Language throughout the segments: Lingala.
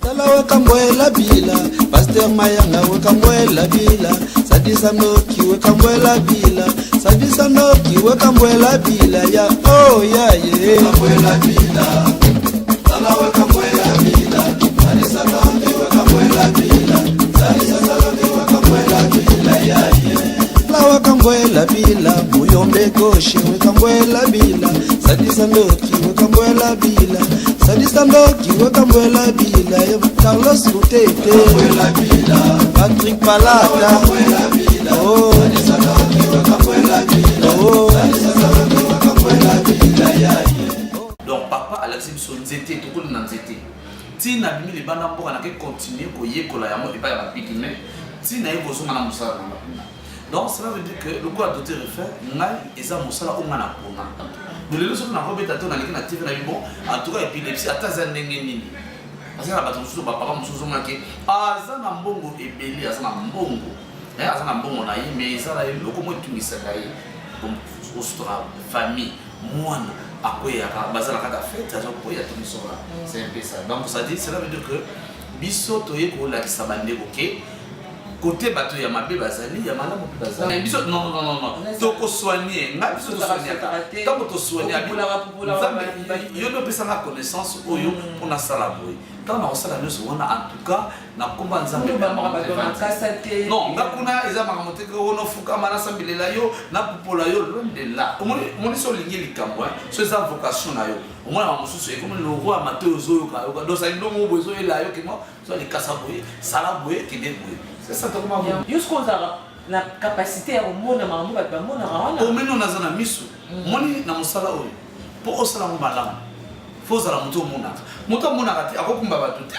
Tala wekambwela bila, Pasteur Mayanga wekambwela bila, Sadisa noki wekambwela bila, Sadisa noki wekambwela bila ya oh ya ye. Wekambwela bila. Tala wekambwela bila, Sadisa noki wekambwela bila, Sadisa noki wekambwela bila ya ye. La wekambwela bila, Muyombe gauche wekambwela bila, Sadisa noki wekambwela bila, Sadisa ndoki wekambwela bila ya Carlos Lutete, Patrick Palata, oh. Oh. Donc papa alakisi biso nzete, tokoli na nzete ntina abimi libanda mboka, nake continue koyekola yango epai ya bapygmées, ntina ye kozonga na mosala na nga kuna. Donc cela veut dire que lokola docteur Rufin, ngai eza mosala oyo ngai napona. Donc lelo soki nakobeta to naleki na TV na bi, bon, en tout cas épilepsie, ata aza ndenge nini, aza na bato mosusu, bapapa mosusu ozomona ke aza na mbongo ebele, aza na mbongo, aza na mbongo na ye, mais eza na eloko moko etungisaka ye, osutaka famille, mwana akweyaka, baza na kati ya fête, azokwea, tungisoka. C'est un peu ça. Donc ça dit, cela veut dire que biso toye kolakisa bandeko ke kote bato ya mabe bazali, ya malamu mpe bazali. Biso non, non, non, non, tokosoigne ngai, biso tosoignaka. Ntango tosoigne, Nzambe, yo nde opesanga connaissance oyo mpona asala boye. Ntango na kosala nyonso wana, en tout cas na komba Nzambe. Non, nga kuna eza makambo te ono fukama, nasambelela yo, napupola yo londela. Omoni, so olingi likambo, so eza vocation na yo, omona mosusu ekomi loroi ya matoi, ozoyoka yoka donc sali ndongo boye, ezoyela yo kemo so likasa boye, sala boye, kende boye, c'est ça, tokoma boye. Yo sikoyo ozalaka na capacité ya komona makambo bato bamonaka wana? Omeni naza na miso. Moni na mosala oyo, mpo osala yango malamu, fo ozala moto omonaka. Moto amonaka te akokumba bato te.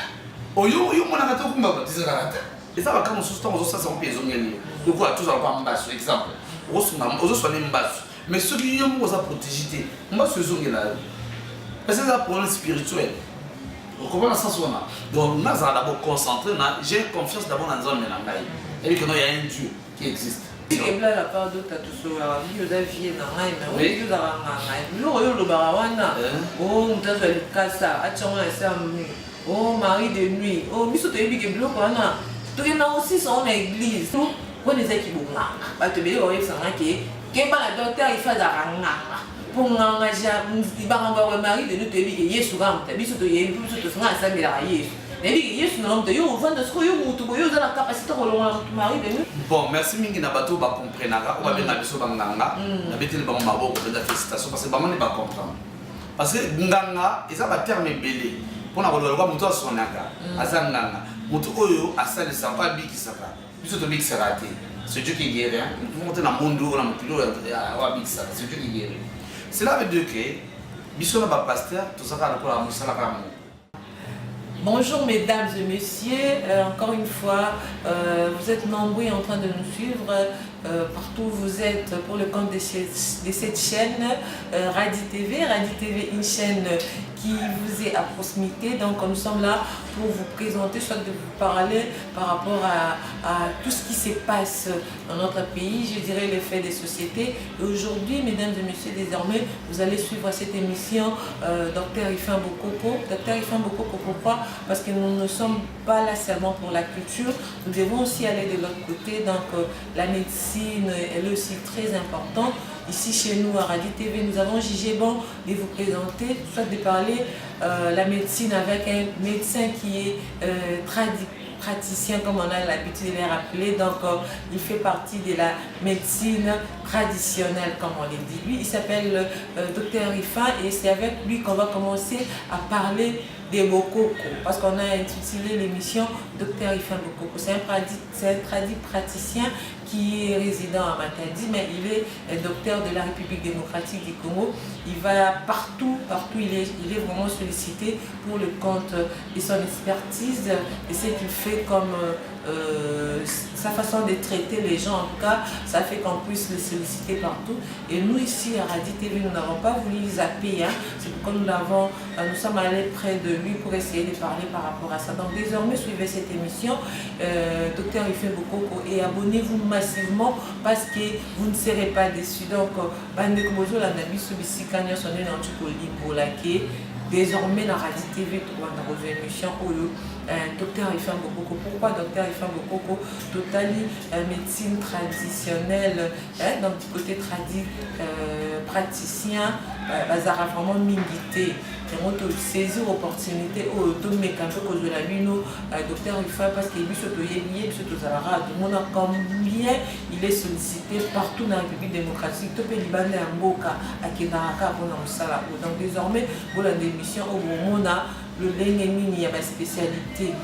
Oyo yo omonaka te, okumba bato ezalaka te. Eza baka mosusu, ntango ozosalisa ngo mpe ezongeli yo. Lokola tozala kwa mbasu, exemple, okosunga, ozosoigner mbasu, mais soki yo moko oza protégé te, mbasu ezongela yo, parce que eza problème spirituel. Okomona sens wana. Donc nazala d'abord concentré na, j'ai confiance d'abord na Nzambe na ngai, ebi que non, il y a un Dieu qui existe. Ebla part d'autre, tosololaka mingi, oza vie na ngai, mais oyo ozalaka nganga, biloko oyo olobaka wana, o moto azwa likasa, atiango na se ya mur, o mari de nuit, o biso toyebi ke biloko wana tokenda kosisa ngo na église wana, ezaki bonganga. Bato ebele bakoyebisanga ke keba na docteur, ifa azalaka nganga, mpo nganga makambo ya mari de nuit, toyebi ke Yesu kaka moto. Biso toyebi, biso tosinga asambelaka Yesu, nayebi ke Yesu na moto. Yo ovanda sikoyo, yo mutu boye, oza na capacité kolongola motu mari de nuit? Bon, merci mingi na bato oyo bacomprenaka, oyo babenga biso banganga. Nabeteli bango maboko mpenza, félicitation, parce que bango nde bacomprendre, parce que nganga eza baterme ebele mpona koloba. Lokola moto asonaka aza nganga, moto oyo asalisaka mpo abikisaka, biso tobikisaka te. C'est Dieu qui guérit. Moko te na monde oyo, na mokili oyo abikisaka, c'est Dieu qui guérit. Cela veut dire que biso na bapasteur tozalaka lokola mosalaka moko. Bonjour mesdames et messieurs, encore une fois, vous êtes nombreux en train de nous suivre partout où vous êtes pour le compte de cette chaîne Radi TV. Radi TV, une chaîne qui vous est à proximité. Donc nous sommes là pour vous présenter, soit de vous parler par rapport à tout ce qui se passe dans notre pays, je dirais les faits des sociétés. Et aujourd'hui, mesdames et messieurs, désormais, vous allez suivre cette émission Dr Ifin Bokoko. Dr Ifin Bokoko, pourquoi? Parce que nous ne sommes pas là seulement pour la culture, nous devons aussi aller de l'autre côté. Donc la médecine, elle est aussi très importante. Ici chez nous à Radi TV, nous avons jugé bon de vous présenter, soit de parler la médecine avec un médecin qui est praticien, comme on a l'habitude de les rappeler. Donc, il fait partie de la médecine traditionnelle, comme on le dit. Lui, il s'appelle Dr Rifa et c'est avec lui qu'on va commencer à parler des Bokoko, parce qu'on a intitulé l'émission Dr Ifan Bokoko. C'est un tradi praticien qui est résident à Matadi, mais il est docteur de la République démocratique du Congo. Il va partout, partout, il est vraiment sollicité pour le compte de son expertise et ce qu'il fait comme sa façon de traiter les gens. En tout cas, ça fait qu'on puisse le solliciter partout. Et nous, ici à Radi TV, nous n'avons pas voulu zapper. Hein. C'est pourquoi nous sommes allés près de lui pour essayer de parler par rapport à ça. Donc désormais, suivez cette émission, Docteur Ife Bokoko, et abonnez-vous massivement parce que vous ne serez pas déçus. Donc, bandeko bozolanda biso bisika nyonso, nde nauti kolimbola ke Désormais na Radi TV tokobanda kozwa émission oyo Docteur Ifan Bokoko. Pourquoi Docteur Ifan Bokoko? Totali médecine traditionnelle, hein, donc du côté tradi praticien bazalaka vraiment mingi te. Yango tosaisir opportunité oyo, tomeka mpe kozwela bino Docteur Ifa, parce que biso toyebi ye, biso tozalaka tomona combien il est sollicité partout na République démocratique to mpe libanda ya mboka, akendaka kaka mpona mosala oyo. Donc désormais bolanda émission oyo, bomona lolenge nini ya baspécialité,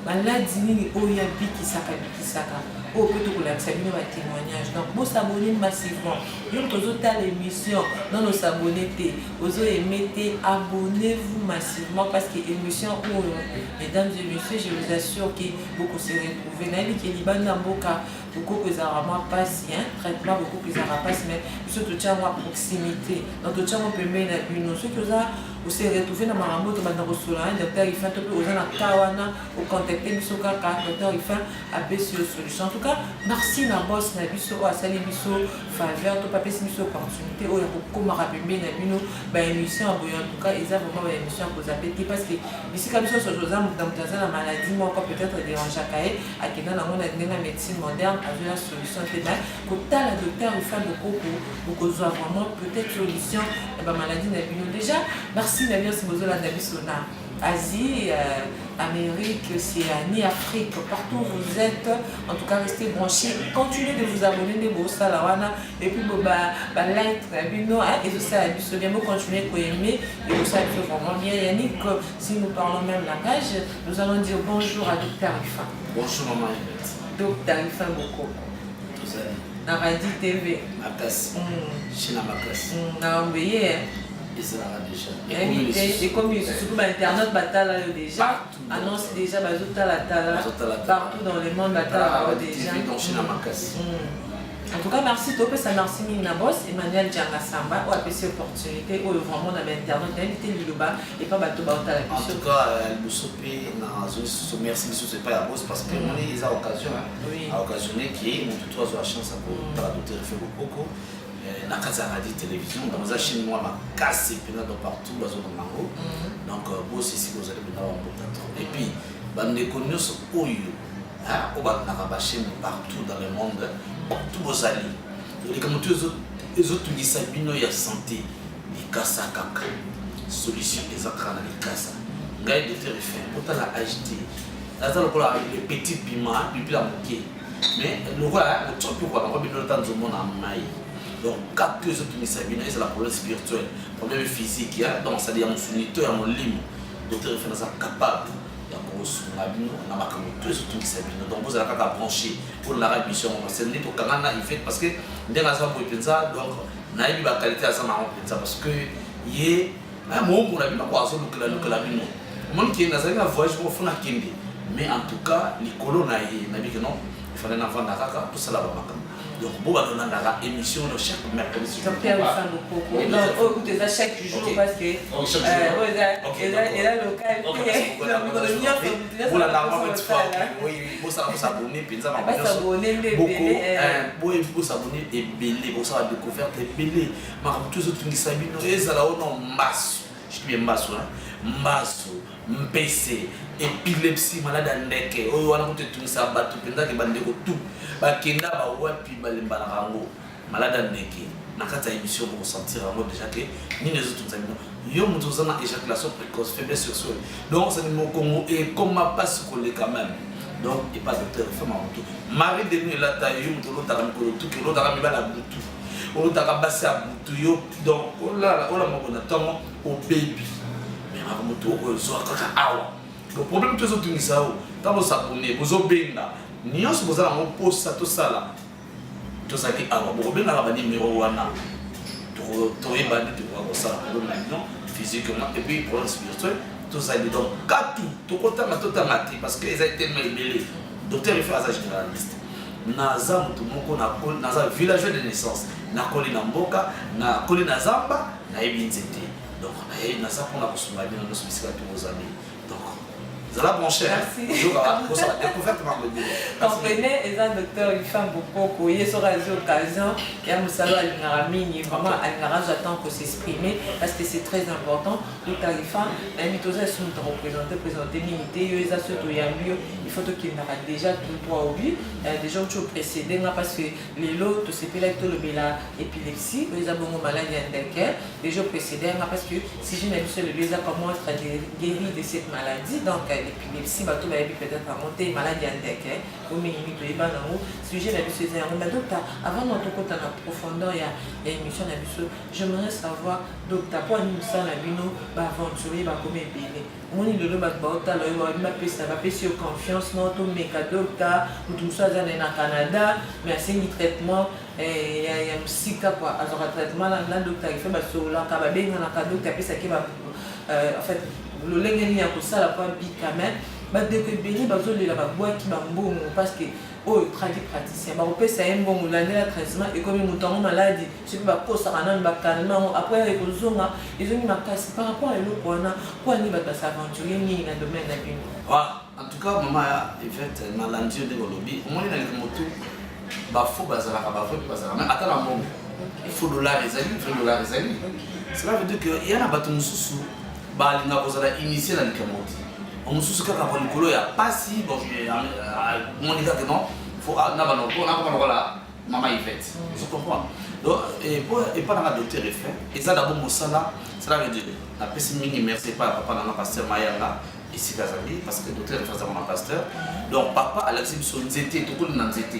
maladi nini oyo abikisaka bikisaka, oyo mpe tokolakisa bino batémoignage. Donc bos'abonner massivement. Yo moto ozotala émission, nano os'abonner te, ozoaimer te, abonnez-vous massivement, parce que émission oyo, mesdames et messieurs, je vous assure ke bokose retrouver. Nayebi ke libanda mboka bokoko ezalaka mwa mpasi, traitement bokoko ezalaka mpasi, mais biso totia yango ya proximité, donc totia yango pembeni na bino. Soki oza ose retrouve na makambo tobanda kosola na Docteur Ifin, to mpe oza na ka wana, ocontacte biso kaka, Docteur Ifin apesi yo solution. En tout cas, merci na boss na biso oyo asali biso faveur to mpe apesi biso opportunité oyo ya kokomaka pembeni na bino baémission ya boye. En tout cas, eza vraiment baémission ya kozapper te, parce que bisika biso nyonso toza, moto na moto aza na maladie moko peut-être dérangeaka ye, akenda nango na ndenge ya médecine moderne, azwela solution te. Mais kotala Docteur Ifin Bokoko, bokozwa vraiment peut-être solution ya bamaladie na bino. Déjà merci na nyonso bozolanda biso na Asie, Amérique, Océanie, Afrique, partout où vous êtes. En tout cas, restez branchés. Continuez de vous abonner, de bosala wana. Et puis, ba, ba like, bino, hein, et ça, bien, vous continuez à aimer, et ça, vraiment bien. Yannick, si nous parlons même langage, nous allons dire bonjour à Dr Ifa. Bonjour, maman Yvette. Dr Ifa Bokoko. Tozali. Na Radi TV. Makasi. China makasi. Na mbeye. Ezalaka déjà. Yebi te, ekomi lisusu bainternet batala yo déjà, annonce déjà, bazotalatala partout dans le monde, batalaka yo déjà. Donc china makasi. En tout cas, merci, topesa merci mingi na boss Emmanuel Djanga Samba oyo apesi opportunité oyo vraiment na bainternet. Nayebi te, liloba epa bato baotala En biso. tout cas, liboso mpe nazwi lisusu merci lisusu epai ya boss, parce que moni eza occasion aoccasionné ke motu to azwa chance ya kotala Docteur Efe Bokoko na kati ya radio télévision. Donc eza chaîne mwa makasi mpenza, donc partout bazolanda yango. Donc boss, esika ozali mpenza, bamboka trop. Et puis bandeko nyonso oyo oyo balandaka bachaîne partout dans le monde, partout bozali, likambo to ezotungisa bino ya santé, likasa kaka solution eza kaka na likasa. Ngai Docteur Efin, otala ht aza lokola le petit piment, pilipili ya moke, mais lokola otiopi kwa bango bino ta nzombo na mai. Donc kaka ezotungisa bino, ezala problème spirituel, problème physique, donc c'est-à-dire ya mosuni to ya molimo, Docteur Efin aza capable ya kosunga bino na makambo to ezotungisa bino. Donc bozala kaka branché, olandaka émission ngo c'est nde tokanga na Ifet, parce que ndenge aza boye mpenza, donc nayebi baqualité aza nango mpenza, parce que ye moombo na bino ko azolukela lukela bino. Omoni ke nazalaki na voyage moko, fona kende, mais en tout cas likolo na ye nabiki non, il fallait navanda kaka tosala bamakambo. Donc bo balolandaka émission no chaque mercredi, si je me Docteur trompe pas. Ifan Bokoko. Oui, Non, docteur. oh, écoute, eza chaque jour parce que Ok, chaque jour. Oyo Ok, eza d'accord. eza local Ok, te. merci beaucoup. Donc, mikolo nyonso, moto nyonso bolanda akosa yango petit fois. kosala. Oui, bosala bos'abonner mpenza bango nyonso. Bas'abonner nde Boko ebele. Boye bos'abonner ebele, bosala découverte ebele. Makambo to ezotungisa bino, ezala ono mbasu, je dis bien mbasu, hein, mbasu, mpese, épilepsie, malade ya ndeke oyo wana kutu etungisa bato mpenza ke bandeko tu bakenda bawapi, balembanaka yango. Malade ya ndeke, na kati ya émission bokosentir yango déjà ke nini ezotungisa bino. Yo moto oza na éjaculation précoce, faiblesse sexuelle, donc osali mokongo ekoma mpasi koleka même, donc epa Docteur Fema motu mari de nuit elata yo. Moto olotaka mikolo tuki, olotaka mibala ya butu, olotaka basi ya butu yo, donc olala olamako na ntongo obebi, mais makambo to oyo ozwa kaka awa. Donc problème to ezotungisa yo, ntango bos'abonner, bozobenga nyonso, boza nango mposa tosala, tozali awa, bokobengaka banimero wana, toyeba nde tokoka kosala problème na bino physiquement et puis problème spirituel tozali. Donc katu tokotanga totanga te, parce que ezali tellement ebele. Docteur Ife aza généraliste. Naza motu moko, naza villageois de naissance, nakoli na mboka, nakoli na zamba, nayebi nzete. Donc naza mpona kosunga bino nyonso bisika to bozali. Donc Zala branché. Merci. Kosala découverte mambo ebele. Comprenez, eza docteur Rufin Bokoko, ye soki azwi occasion ya mosala alingaka mingi, vraiment alingaka azwa temps ko s'exprimer parce que c'est très important. Docteur Rufin, nayebi toza lisusu moto akoprésente présente mingi te, yo eza soki toyambi yo, il faut tokendaka déjà tout droit au but. Déjà oti oprécédé nga parce que lelo tosepelaki tolobela épilepsie oyo eza bongo maladi ya ndeke. Déjà précédé nga parce que sujet na biso lelo eza comment être guéri de cette maladie, donc l'épilepsie. Bato bayebi peut-être yango te, maladi ya ndeke o mingi toyeba nango. Sujet na biso eza yango. Mais docteur, avant na tokota na profondeur ya émission na biso, j'aimerais savoir, docteur, mpo ani mosala na bino, baaventurier bakomi ebele. Omoni lelo bato baotala oyo, bayebi, bapesa, bapesi yo confiance no tomeka. Docteur, moto mosusu aza naye na Canada, mais asengi traitement ya mosika kua, azwaka traitement na docteur Ife, basololaka, babenganaka, docteur apesaki en fait lolenge nini ya kosala po abika. Mais bandeko ebele bazolela, babwaki bambongo parce que oyo tradi praticien bakopesa ye mbongo, landela traitement, ekomi moto yango maladi, soki bakosaka nanu, bakalme yango, après ekozonga, ezongi makasi. Par rapport à eloko wana, po ani bato bas'aventurer mingi na domaine na bino? Voilà. En tout cas, mama Yvette, nalandi yo ndenge olobi. Omoni, na likambo tu, bafaux bazalaka, bavrai mpe bazalaka. Mais ata na mbongo, faux dollar ezali, vrai dollar ezali. Cela veut dire que ya na bato mosusu balingaka kozala initié na likambo te, mosusu kaka po likolo ya pasi. Bon, moni kaka non, faut na banoko nakoma lokola mama Yvette, ozo comprendre. Donc po epa nanga docteur Rufin, eza d'abord mosala. Cela veut dire napesi mingi merci epa ya papa nanga, pasteur Mayanga, esika azali, parce que docteur Rufin aza mona pasteur. Donc papa alakisi biso nzete, tokoli na nzete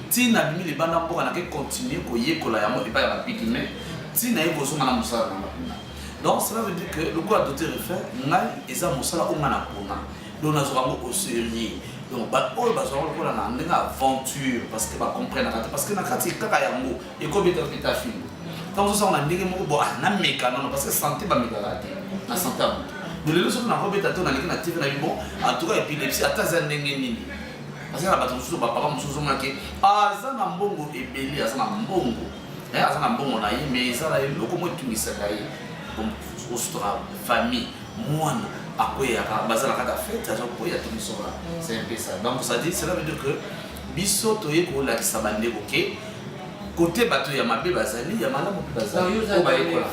ntina abimi libanda mboka, nake continue koyekola yango epai ya bapygmées, ntina ye kozonga na mosala nanga kuna. Donc cela veut dire que lokola docteur Rufin, ngai eza mosala oyo ngai na pona, donc nazwaka yango au sérieux. Donc oyo bazwaka lokola na ndenge aventure, parce que bacomprenaka te, parce que na kati kaka yango ekobeta peta fimbo. Ntango ozosala na ndenge moko bo, nameka nano, parce que santé bamekaka te na santé ya moto. Donc lelo soki nakobeta te, naleki na TV na bi, bon, en tout cas épilepsie, ata aza ndenge nini, parce que na bato mosusu, bapapa mosusu, ozomonake aza na mbongo ebele, aza na mbongo, aza na mbongo na ye, mais eza na eloko moko etungisaka ye. Osutaka famille, mwana akweyaka, baza na kati ya fête, azokwea, tungisoka. C'est un peu ça. Donc ça dit, cela veut dire que biso toye kolakisa bandeko ke côté bato ya mabe bazali, ya malamu mpe bazali, oyo bayekola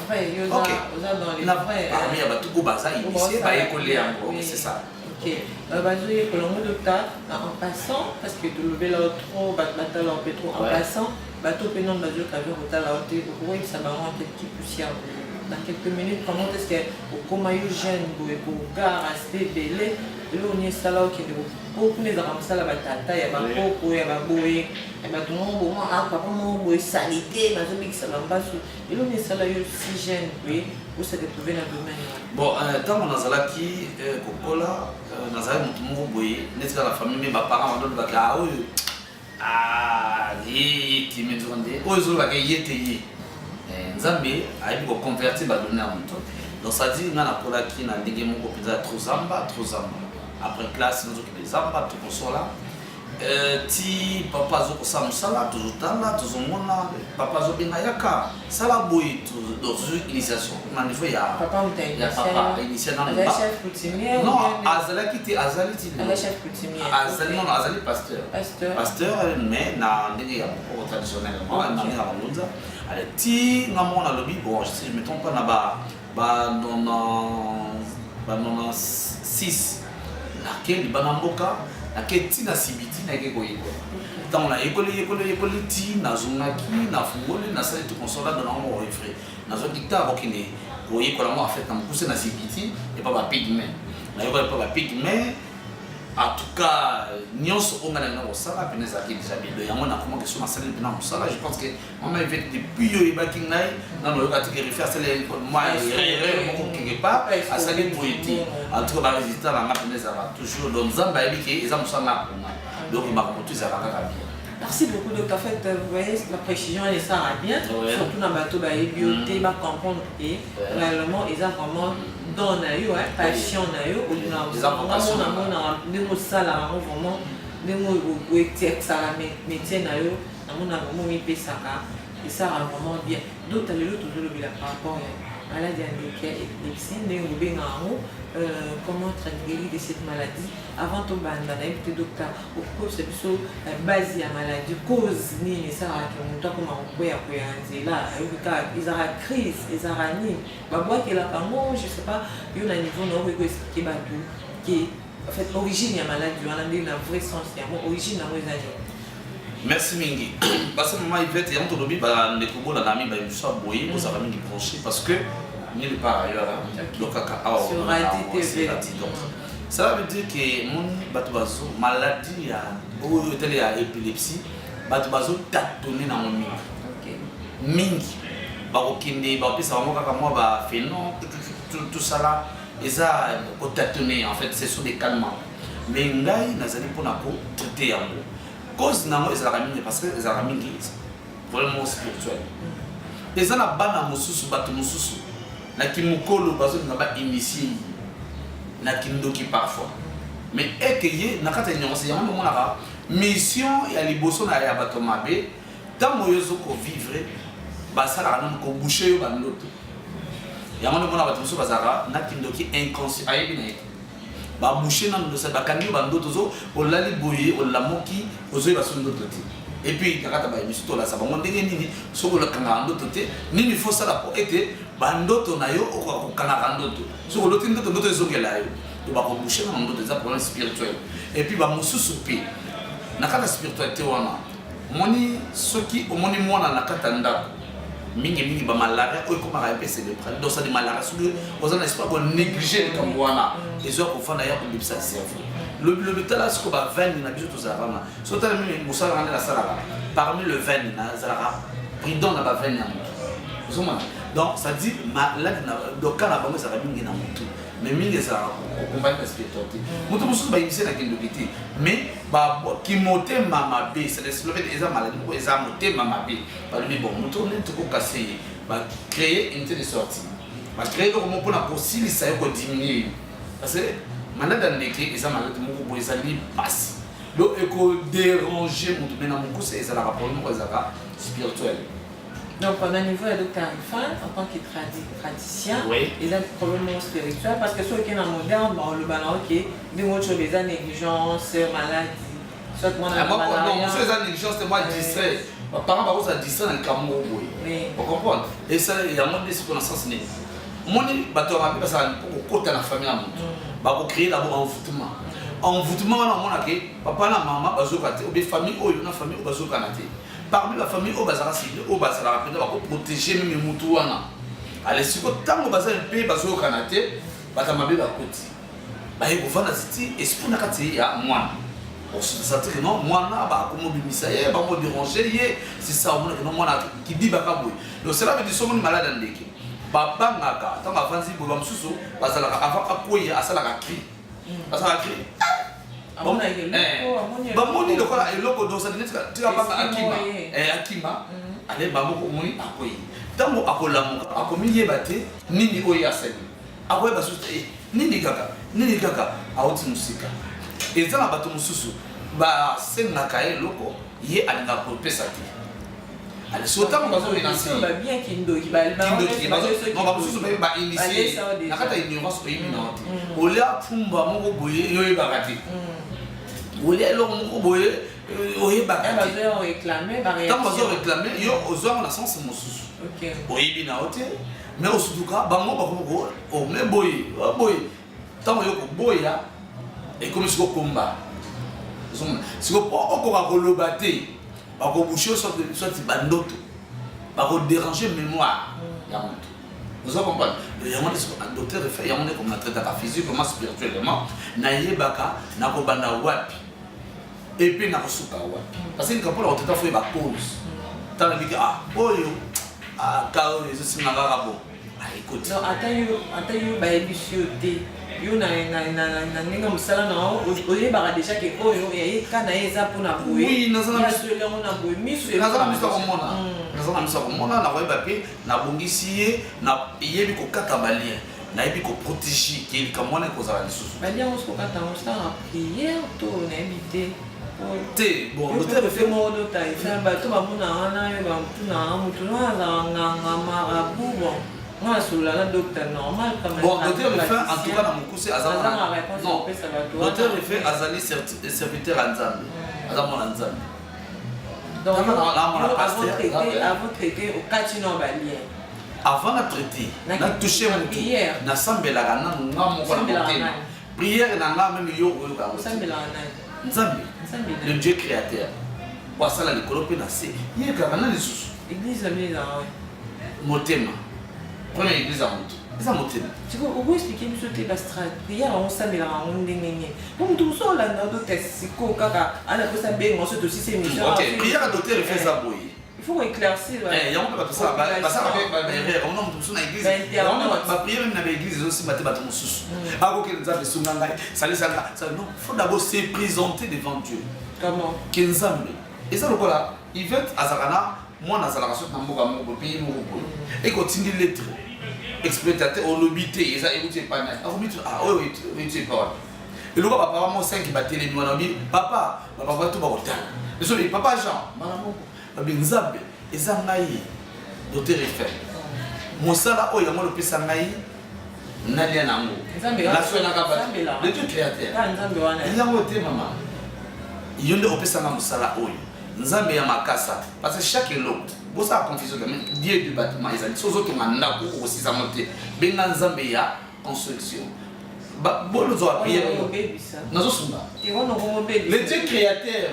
parmi ya bato oyo baza initié, bayekoli yango, c'est ça. Ok, bazoyekola yango. Docteur, en passant, parce que tolobela trop, bato batala mpe trop en passant, bato mpe nano bazoyoka ve kotala yo te, okoyebisa bango en quelques poussière dans quelques minutes comment est-ce que okóma yo jeune boye kogar aspect ebele, eloko nini esala okende po kuna? Ezalaka mosala batata ya bakoko ya baboye ya bato moko bomo, papa moko boye salité, bazobikisa bambasu. Eloko nini esala yo si jeune boye ose retrouve na domaine wana? Bon, ntango nazalaki kokola, nazalaki motu moko boye neti kaka na famille, mais baparent bandolobaka oyo ye te, mais nzoka nde oyo ezolobaka ye te, ye Nzambe ayebi koconvertir badonnées ya moto. Donc ça dit, nga nakolaki na ndenge moko mpenza trop zamba, trop zamba. Après classe nazokende zamba, tokosola ti papa azokosala mosala, tozotala, tozomona papa azobenga: "Yaka, sala boye." Donc tozwi initiation na niveau ya papa. Ya papa initie nano. Chef coutumier? Non, azalaki te, azali ti. Chef coutumier? Azali, non, azali pasteur. Pasteur. Pasteur, mais na ndenge ya mokoko, traditionnellement, na ndenge ya bangunza. Ale ti nga moko nalobi, bon, si je me trompe pas, na ba 96 nake libanda mboka, nake ti na Sibiti, nayeke koyekola. Ntango nayekoli, yekoli, yekoli ti nazongaki, nafungoli, nasali ti consola don nango moko refrais, nazwaki ta kokende koyekola ngo. En fait, na mokuse, na Sibiti epa bapygmées, nayekola epa bapygmées. En tout cas, nyonso oyo ngai nalinga kosala mpena ezalaki déjà bien. Donc yango nakomaki so nasali mpena mosala. Je pense que mama Yvette, depuis yo oyebaki ngai, nano oyoka te ke Rufin asali mwa erreur moko quelque part, asali boye te. En tout cas, barésultat na nga mpena ezalaka toujours. Donc Nzambe ayebi ke eza mosala nga akoma, donc makambo to ezalaka kaka bien. Merci beaucoup. Donc, en fait, vous voyez, la précision, elle ça bien. Surtout dans bateau, bah, te, bah, comprendre et réellement, ils ont vraiment don na yo, hein, passion na yo, ou na Eza vocation. Na ndenge osala yango vraiment, ndenge oexerçaka métier na yo, namona vraiment omipesaka, esalaka vraiment bien. Donc lelo tozolobela par rapport ya Maladie ya ndeke ya épilepsie ndenge bobenga yango, comment être guéri de cette maladie. Avant tobanda, nayebi te, docteur, okoyebisa biso base ya maladie, cause nini esalaka moto akoma kokweya kweya na nzela? Ayoki kaka ezalaka crise, ezalaka nini, babwakelaka yango, je sais pas. Yo na niveau na okoki koexpliquer bato ke en fait origine ya maladie wana, ndenge na vrai sens yango, origine yango eza nini? Merci mingi. Parce que mama Ivete, yango tolobi, bandeko bolanda mingi baémission ya boye, bozalaka mingi branché, parce que nulle part ailleurs donc kaka awa. Sur Radi TV. Donc ça veut dire que moni bato bazo maladie ya oyo etali ya épilepsie, bato bazotâtonner nango mingi mingi. Bakokende, bakopesa bango kaka mwa baphéno, tout ça là eza kotâtonner. En fait, ce sont des calmants, mais ngai nazali mpona kotraiter yango. Cause nango ezalaka mingi, parce que ezalaka mingi vraiment spirituel. Eza na bana mosusu, bato mosusu na kimokolo bazolinga bainitier ye na kindoki parfois, mais eke ye na kati ya nyonso yango omonaka mission ya liboso na ya bato mabe. Ntango oyo ozokovivre, basalaka nano koboucher yo bandoto. Yango nde omona bato mosusu bazalaka na kindoki inconscient, ayebi na ye te. Baboucher nano ndosa, bakangi yo bandoto, ozo olali boye, olamoki, ozoyeba so ndoto te. Et puis na kati ya baémission tolasa bango ndenge nini soki olakangaka ndoto te, nini fo osala po ete bandoto na yo okoka kokangaka ndoto. Soki oloti ndoto, ndoto ezongela yo to bakoboucher nano ndoto. Eza problème spirituel. Et puis bamosusu mpe na kati ya spiritualité wana, moni soki omoni mwana na kati ya ndako mingimingi, bamalaria oyo ekomaka mpe cérébral, donc sadi malaria, soki oza na espoir konégliger likambo wana, ezwa kofanda ya kobebisa cerveau lobilobi. Tala sikoyo baveine na biso tozalaka wana. So tala mimi mosala nga nde nasalaka parmi le veine, nazalaka prudent na baveine ya motu, ozomona. Donc ça dit maladi na doka na bango ezalaka mingi na motu, mais mingi ezalaka koaccompagner na spiritualité. Moto mosusu bayebisi na kindoki te, mais kimotema mabe, c'est eza maladi moko eza motema mabe. Balobi bon, moto nini tokokase ye, bacréer unité de sortie, bacréer eloko moko mpona kosilisa ye, kodiminuer ye, parce que maladi ya ndeke eza maladi moko boye ezali pasi, donc ekodéranger moto. Mais na mokuse, ezalaka problème moko ezalaka spirituel. Donc, au niveau de Dr Rifan, en tant que praticien, il y a un problème spirituel parce que ceux qui sont dans moderne, bon, le ballon, ok, des mots sur les négligence, maladie, soit moi, Non, mosusu eza négligence te, moi distrait, baparent bakozala distrait na likambo moko boye, ocomprendre. Esa yango nde sikoyo na sens nini omoni bato ya mabe basala mpo kokota na famille ya moto, bakocréer d'abord envoûtement. Envoûtement wana, omonake papa na mama bazoka te, obe famille oyo na famille oyo bazokana te. Parmi bafamille oyo bazalaka cible, oyo bazalaka mpenza bakoprotéger même mutu wana. Ale siko ntango baza mpe bazoyokana te, bato ya mabe bakoti, baye kovanda titi esprit na kati ya mwana. Osentir que non, mwana bakomobimisa ye, bakodéranger ye, c'est ça. Omonake non, mwana kidibaka boye. Donc cela veut dire somoni malade ya ndeke, babangaka ntango avandi boye. Bamosusu bazalaka avant akweya, asalaka cri, asalaka cri. Bamoni lokola eloko, donc ça tika banga, akima, akima. Ale bamoko omoni akwei, ntango akolamuka akomiyeba te nini oyo asali, akoyeba susu te nini kaka, nini kaka, awuti mosika. Eza na bato mosusu basengaka ye eloko, ye alingaka kopesa te. Ale so ntango bazorelancer, bamosusu bainitier na kati ya ignorance, oyebi nango te. Olia pumba moko boye, yo oyebaka te. Olia eloko moko boye, oyebaka te. Ntango bazoréclamer yo, ozwango na sens mosusu, oyebi na yo te. Mais osutuka bango bakomi ome boye boye. Ntango yo koboya, ekomi siko komba. Ozomona siko mpo okoka koloba te, bakoboucher soit bandoto, bakodéranger mémoire ya moto, oza comprendre. Yango nde siko docteur efe, yango nde comme natraitaka physiquement, spirituellement, nayebaka nakobanda wapi et puis nakosuka wapi, parce que likambo mpona kotraiter, faut yeba cause. Ntango nabiki, ah, oyo ka oyo ezosinga kaka bon, ekoti. Ata yo bayebisi yo te, yo na ndenge mosala na yo oyebaka déjà ke oyo ka na ye eza mpona boye. Yango na boye miso. Naza na miso ya komona, naza na miso ya komona, nakoyeba mpe nabongisi ye, nayebi kokata balien, nayebi koprotéger ke likambo wana ekozala lisusu. Balien yango kokata yango, osalaka prière to nayebi te? Te, bon. Docteur moko dota efe bato bamona wana, yo batuna motu no azala nganga, marabout, bon. Nga nasolola na docteur normal. Bon, docteur Rufin, en tout cas na mokuse aza non, docteur Rufin azali serviteur ya Nzambe, aza mwana Nzambe. Donc avant traiter, okati na balien. Avant na traiter, na toucher motu, nasambelaka nanu nga moko na motema. Prière na nga même yo oyoka yango. Nzambe, le Dieu créateur, po asala likolo mpe na se, ye kaka na lisusu. Église na bino ezalaka motema. Première église ya motu eza motema. Sikoyo okoexplike biso te baprière yango osambelaka yango ndenge nini? Po moto mosusu olanda docteur sikoyo kaka ana mposa benga so tosisi émission. Ok, prière ya docteur efe eza boye. Il faut éclaircir. Yango mpe bato basala mpe baerreur. Omona moto mosusu na église, baprière meme na baéglise ezosimba te. Bato mosusu akokende: "Nzambe, esunga ngai, salisa nga." Non, faut d'abord se présenter devant Dieu. Comment? Ke Nzambe eza lokola Yvette azalaka na mwana, azalaka soki na mboka moko, pays moko boye, ekotindi lettre exploitateur, olobi te eza euti epai nani. Akomi oyo euti epai wapi? Eloko bapapa mo 5 batelemi wana, obi papa, bapapa to bakotala biso, papa Jean mbala moko babi: "Nzambe, eza ngai docteur Efe, mosala oyo yango lopesa ngai nalia nango, naswenaka bato." Le Dieu créateur yango te, mama, yo nde opesanga mosala oyo, Nzambe ya makasa. Parce que chaque eloko bosala confusion te. Dieu du bâtiment ezali so ozotonga ndako, okosisango te. Benga Nzambe ya construction, bolozwa prière, nazosunga le Dieu créateur.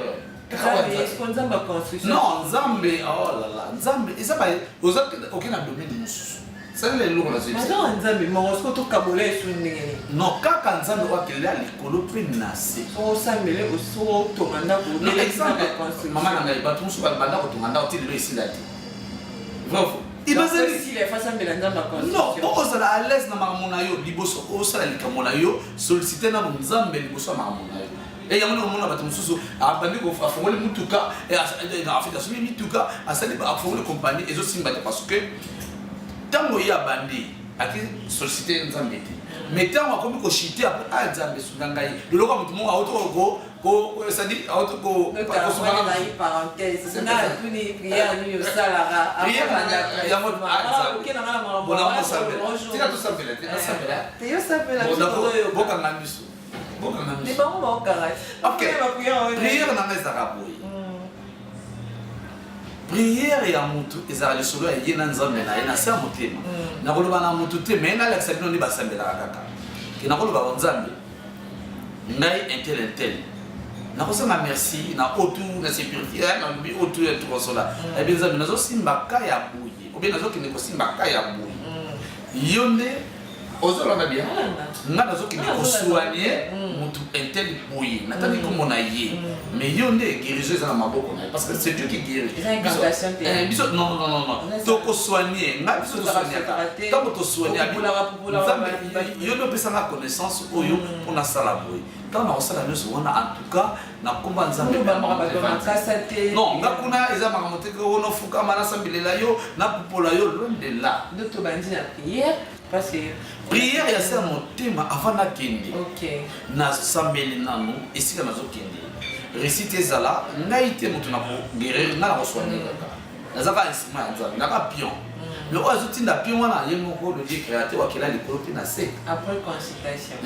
Non, Nzambe, oh là là, Nzambe eza oza oke na domaine mosusu, salela eloko. Nazoyebisa Nzambe moko, soki tokabola esu ndenge nini? Non, kaka Nzambe oyo akelela likolo mpe na se. Osambele, otonga ndako. Exemple, mama na ngai, bato mosusu banda kotonga ndako ti lelo esila te. Vrai, faux? Non, mpo ozala à l'aise na makambo na yo, liboso osala likambo na yo, sollicite nano Nzambe liboso ya makambo na yo. E yango nde komona bato mosusu abandi, afongoli mutuka, en asombi mituka, asali, afongoli compagnie, ezosimba te, parce que ntango ye abandi aki sollicite Nzambe te. Mais ntango akomi kochuter après: "Ah, Nzambe, esunga ngai." Loloko ya motu moko auti, c'est-à-dire auti. Parenthèse, natuni prière nini osalaka? Tika tosambela te, nasambela. Te, yosambela. Bokanga miso, bokanga miso. Bango baokanga. Prière nanga ezalaka boye. Prière ya motu ezalaka lisolo ya ye na Nzambe na ye na se ya motema. Nakoloba na motu te, mais nalakisa bino nde basambelaka kaka. Ke nakoloba: "Nzambe, ngai un tel, un tel, nakosanga merci na otu na se purifie, nalobi otu ya tukosola, nayebi Nzambe, nazosimba ka ya boye, obie nazokende kosimba ka ya boye, yo nde ozolanda bien. Nga nazokende kosoigner motu un tel boye, natangi kombo na ye, mais yo nde guérison eza na maboko na ye, parce que c'est Dieu qui guérit." Biso non, non, non, non, tokosoigner nga, biso tosoignaka. Ntango tosoigne, Nzambe, yo nde opesanga connaissance oyo mpo nasala boye. Ntango nakosala nyonso wana, en tout cas na komba Nzambe. Non, nga kuna eza makambo te ono fukama, nasambelela yo, napupola yo, loin de là. Nde tobandi na prière, parce que Prière ya se ya motema avant nakende. Nasambeli nanu esika nazokende, réussite ezala. Ngai te moto nakoguérir, ngai nakosoigner kaka, naza kaka instrument ya Nzambe, naka pion. Mais oyo azotinda pion wana, ye moko le Dieu créateur akela likolo mpe na se. Après consultation.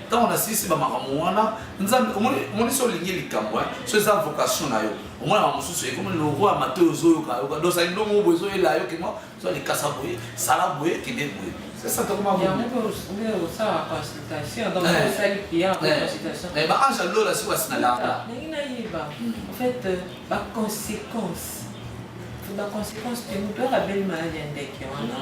Ntango nasilisi bamakambo wana, Nzambe, omoni so olingi likambo, so eza vocation na yo, omona mosusu ekomi loroi ya matoi, ozoyoka yoka dosali ndongo boye, ezoyela yo kema so likasa boye, sala boye, kende boye, c'est ça tokoma. Yango nde osala consultation, donc osali prière après consultation. Baange alola si basinalaka. Ndenge nayeba, en fait, baconséquence, baconséquence te. Moto oyo abeli maladi ya ndeke wana,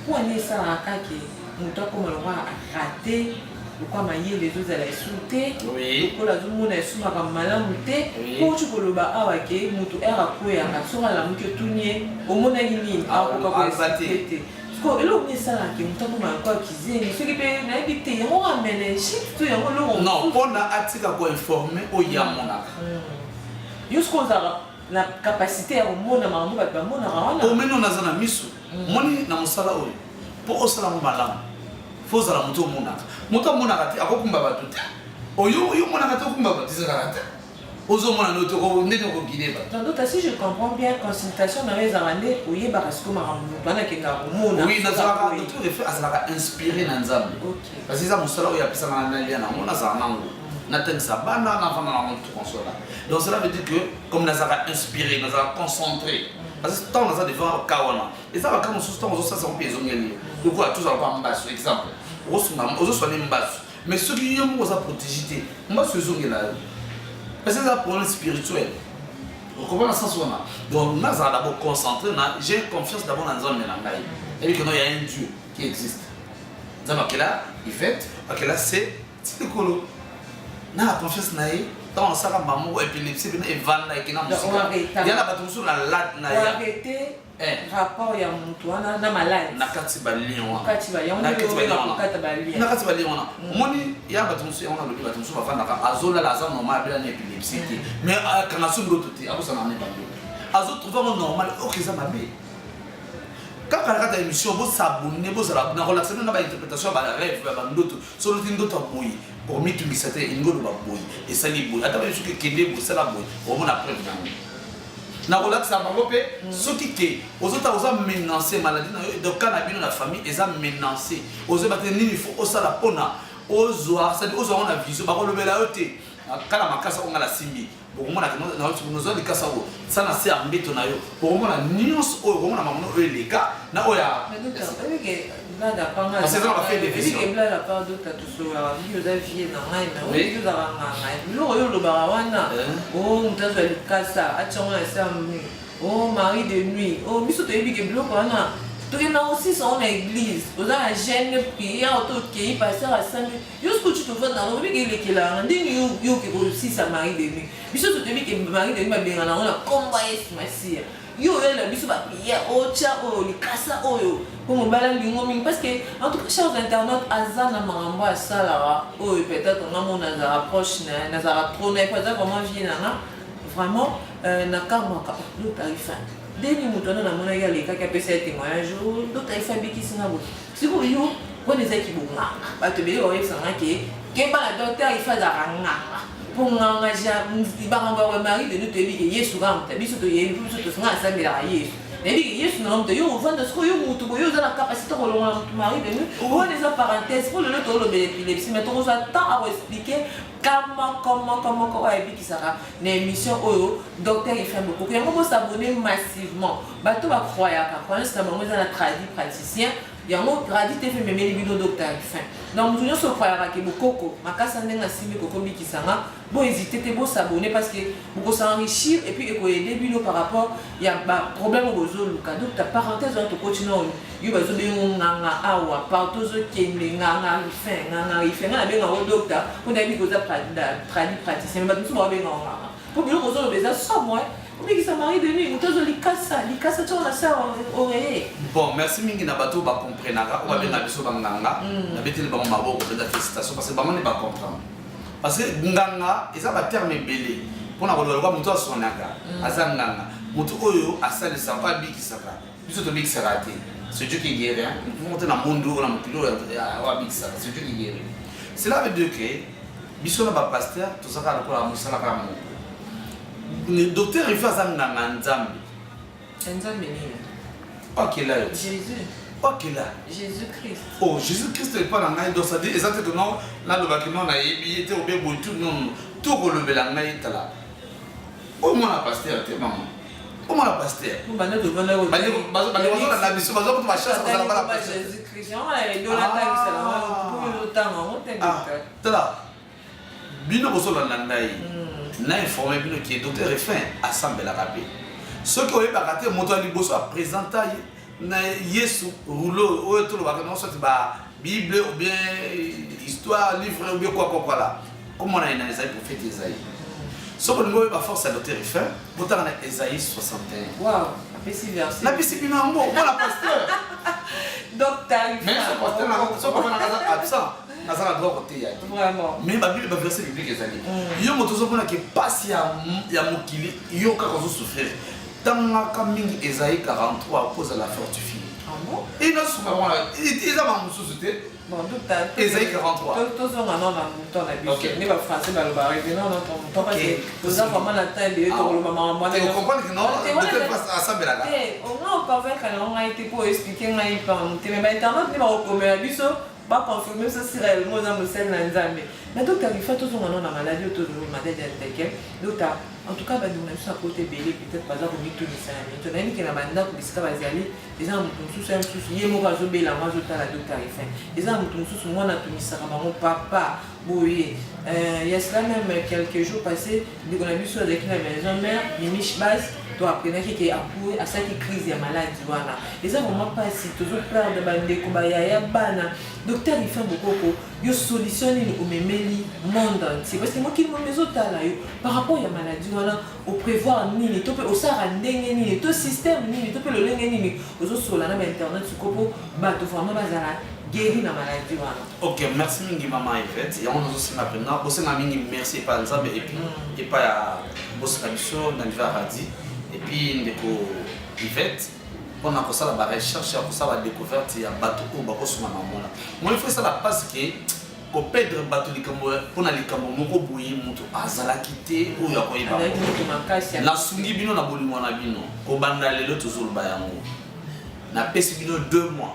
mpo ani esalaka kake moto akóma lokwa arate, lokwa mayele ezozala esu te, lokola azomona esu makambo malamu te. Po oti koloba awa ke moto ere akweyaka, soki alamuki, otuni ye: "Omonaki nini?" Akoka koexpliquer te. Siko eloko nini esalaka moto akóma lokola kizengi? Soki mpe nayebi te, yango ka méningite to yango eloko? Non, mpona atika koinformer oyo amonaka. Yo siko ozalaka na capacité ya komona makambo bato bamonaka wana? Omeni, naza na miso. Moni na mosala oyo, mpo osala ngo malamu, fo ozala moto omonaka. Moto amonaka te akokumba bato te. Oyo oyo omonaka te, okumba bato ezalaka te. Ozomona no te ndenge okogide bato. Donc si je comprends bien, consultation na yo ezalaka nde oyebaka sikoyo makambo moto wana akendaka komona. Oui, nazalaka docteur Efe azalaka inspiré na Nzambe. Parce que eza mosala oyo apesaka na nalia nango, nazala nango, natangisa bana, navanda nango, tout consola. Donc cela veut dire que comme nazalaka inspiré, nazalaka concentré, parce que ntango naza devant ka wana, eza baka mosusu, ntango ozosalisa ngo mpe ezongeli yo lokola tozala kwa mbasu. Exemple, okosunga, ozoswane mbasu, mais soki yo moko oza protégé te, mbasu ezongela yo, parce que eza problème spirituel. Okomona sens wana. Donc nazala d'abord concentré na, j'ai confiance d'abord na Nzambe na ngai. Ebi que non, il y a un Dieu qui existe. Nzambe akela Ivete, akela se ti likolo na la confiance na ye. Ntango nasalaka mamo épilepsie mpena evanda, ekenda mosika ya na bato mosusu na lat na ya Rapport ya motu wana na maladi. Na kati balien wana. Kati balien. Na kati balien wana. Kati balien. Na kati balien wana. Omoni ya bato mosusu yango nalobi, bato mosusu bafandaka, azolala, aza normal, abela na épilepsie te, mais akanga so ndoto te, akosana na bandoto, azotrouve yango normal. Ok, eza mabe kaka na kati ya émission. Bosabone, bozala na kolakisa bino na bainterprétation ya barêve, ya bandoto. Soki oti ndoto ya boye, omitungisa te, elingi oloba boye, esali boye, ata baye soki ekende boye, esala boye, omona preuve nango nakolakisa bango mpe. Soki ke ozota, oza menacé, maladie na yo, donc ka na bino na famille eza menacé, ozoyeba te nini fo osala mpona ozwa, c'est-à-dire ozwa yango na vision, bakolobela yo te. Kala makasi oyo nga nasimbi, bokomona nozwa likasa oyo sa na se ya mbeto na yo, bokomona nyonso oyo, okomona mamono oyo eleka na oyo ya Parce que eza na bafait de vision. Blague à part, docteur, tosololaka mingi, oza vie na ngai, mais oyebi ozalaka nganga. Biloko oyo olobaka wana, o moto azwa likasa, atiango na se ya mur, o mari de nuit, o biso toyebi ke biloko wana tokenda kosisa ngo na église. Oza na jeûne, prière, to okei, pasteur asambi yo, soki oti tovanda yango, oyebi ke elekelaka ndenge yo oke kosisa mari de nuit. Biso so toyebi ke mari de nuit babengana yango na nkombo ya Yesu Masiya. Yo oyela biso baprière, otya oyo likasa oyo mpo mobali alingo mingi. Parce que en tout cas, chers internautes, aza na makambo asalaka oyo peut-être nga mo nazalaka proche na ye, nazalaka trop na ye, po aza vraiment vie na nga vraiment. Nakamwaka docteur Ifa ndeni moto wana namonaki alekaki, apesa ye témoignage, docteur Ifa abikisi nga boye. Sikoyo yo wana ezaki bonganga, bato ebele baoyebisanga ke keba na docteur Ifa, azalaka nganga, mpo nganga makambo ya mari de nuit toyebi ke Yesu kaka moto. Biso toyebi, mpo biso tosinga asambelaka Yesu, nayebi ke Yesu nanga moto. Yo ovanda sikoyo, yo motu boye oza na capacité kolongola motu mari de nuit wana. Eza parenthèse, mpo lelo tolobela épilepsie, mais tokozwa temps akoexpliquer kama moko moko oyo ayebikisaka na émission oyo docteur Ifin Bokoko. Yango bosabone massivement. Bato bacroyaka, croyance na bango eza na tradi praticien. Yango Radi TV memeli bino docteur Ifin. Donc moto nyonso ocroyaka ke bokoko makasi ndenge asimbi kokobikisanga, bohésite te, bosabone, parce que bokos'enrichir et puis ekoyede bino par rapport ya baproblème oyo bozoluka. Donc parenthèse wana tokoti na oyo yo bazobengo nganga awa partout, ozokende nganga Rifin, nganga Rifin. Nga nabengango docteur mpo nayebi koza tradi praticien, mais bato mosusu baobengango nganga, mpo biloko ozoloba eza somo. Obikisa mari de nuit, moto azwa likasa, likasa tiango na se oreiller. Bon, merci mingi na bato oyo bacomprenaka, oyo babenga biso banganga. Nabeteli bango maboko mpenza, félicitation, parce que bango nde bacomprendre, parce que nganga eza baterme ebele mpona koloba. Lokwa moto asonaka aza nganga, moto oyo asalisaka, oyo abikisaka. Biso tobikisaka te, c'est Dieu qui guérit. Moko te na monde oyo, na mokili oyo, oyo abikisaka, c'est Dieu qui guérit. Cela veut dire que biso na bapasteur tozalaka lokola mosala kaka moko. Docteur Ife aza nganga Nzambe. Nzambe nini? Okela yo. Jésus. Okela. Jésus Christ. Oh, Jésus Christ epa na ngai. Donc c'est-à-dire eza te que non, nalobaki non, nayebi ye te obe boye tu. Non, tokolobela ngai. Tala, oyo mwana pasteur te, mama, oyo mwana pasteur. Banda tovanda. Bazolanda biso, baza kutu bachance kozala bana pasteur. Jésus Christ yango na edola tangisela mpo ozotanga yango te, docteur. Tala, bino bozolanda ngai, na informe bino ke docteur Refin asambelaka mpe. Soki oyebaka te, moto ya liboso aprésenta na Yesu rouleau oyo tolobaka nango, soki ba Bible ou bien histoire, livre ou bien quoi quoi quoi là, komona ye na Esaïe, prophète Esaïe. Soki olingi oyeba force ya docteur Refin, botanga na Esaïe 61. Wow, apesi verset. Napesi bino yango mpona pasteur. Docteur. Mais so pasteur, so papa nanga aza absent, naza na droit koteya te. Vraiment. Mais babible, baverset biblique ezali. Yo moto ozomona ke pasi ya mokili, yo kaka ozosouffrir, tangaka mingi Esaïe 43 po ozala fortifié. Ah bon? Inasuka wana eza makambo mosusu te. Ezali 43. Tozonga nano na mouton na biso nde bafrançais baloba, revenons notre mouton, parce que toza vraiment na temps ebele tokoloba makambo wana. Comprendre que non, asambelaka te. Onga oconvaincre nango ngai te mpo explique ngai pango te, mais bainternet nde bakokomela biso, baconfirme biso si réellement oza mosali na Nzambe. Mais docteur Ifa, tozonga nano na maladie oyo tozoloba, maladie ya ndeke. Docteur, en tout cas bandeko na biso na kote ebele peut-être baza komitunisa na mito. Nayebi ke na bandako bisika bazali, eza na moto mosusu ya mosusu ye moko azobela yango, azotala docteur Rifin. Eza na moto mosusu mwana atumisaka bango papa boye. Ya cela même quelques jours passé, ndeko na biso azalaki na maison mère, Mimiche Base, to apprenaki ke apu asalaki crise ya maladie wana. Eza vraiment mpasi, tozoperdre bandeko, bayaya, bana. Docteur Rifin Bokoko, yo solution nini omemeli monde entier? Parce que mokili momi ezotala yo par rapport ya maladie wana. Oprévoir nini to mpe osalaka ndenge nini to système nini to mpe lolenge nini ozosola na bainternet siko mpo bato vraiment bazala guéri na maladie wana? Ok, merci mingi, mama Yvette. Yango nazosenga mpenza, bosenga mingi merci epai ya Nzambe et puis epai ya bosenga biso na niveau ya radi et puis ndeko Yvette, mpona kosala barecherche ya kosala badécouverte ya bato oyo bakosunga na mona moi. Faut esala parce que koperdre bato likambo mpona likambo moko boye, moto azalaki te oyo akoyeba. Azalaki moto makasi. Nasungi bino na bolingo na bino. Kobanda lelo tozoloba yango, napesi bino 2 mois.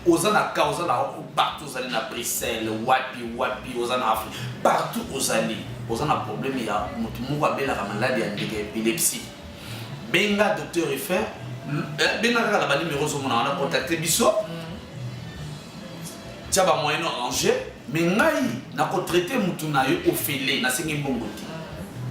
Oza na ka, oza na partout, ozali na Bruxelles, wapi wapi, oza na Afrique, partout ozali, oza na problème ya moto moko abelaka maladie ya ndeke ya épilepsie, benga docteur Rifin. Benga kaka na banimero ozomona wana, contacte biso, tia bamoyen arrange. Mais ngai nakotraite mutu na yo ofele, nasengi mbongo te.